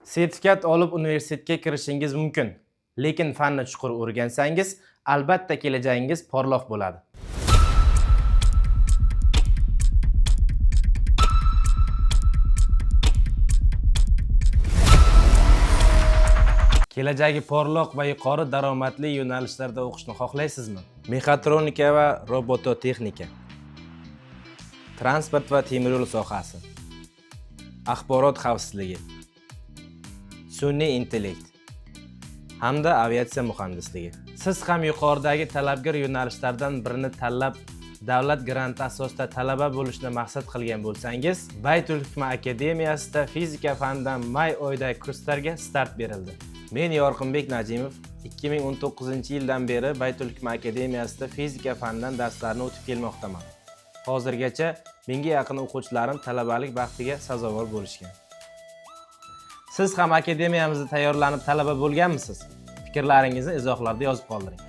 Sertifikat olib universitetga kirishingiz mumkin, lekin fanni chuqur o'rgansangiz, albatta kelajagingiz porloq bo'ladi. Kelajagi porloq va yuqori daromadli yo'nalishlarda o'qishni xohlaysizmi? Mexatronika va robototexnika, transport va temir yo'l sohasi, axborot xavfsizligi, sun'iy intellekt hamda aviatsiya muhandisligi. Siz ham yuqoridagi talabgor yo'nalishlardan birini tanlab, davlat granti asosida talaba bo'lishni maqsad qilgan bo'lsangiz, Baytul Hikma akademiyasida fizika fanidan may oyidagi kurslarga start berildi. Men Yorqinbek Najimov 2019-yildan beri Baytul Hikma akademiyasida fizika fanidan darslarni o'tib kelmoqdaman. Hozirgacha mingga yaqin o'quvchilarim talabalik baxtiga sazovor bo'lishgan. Siz ham akademiyamizda tayyorlanib talaba bo'lganmisiz? Fikrlaringizni izohlarda yozib qoldiring.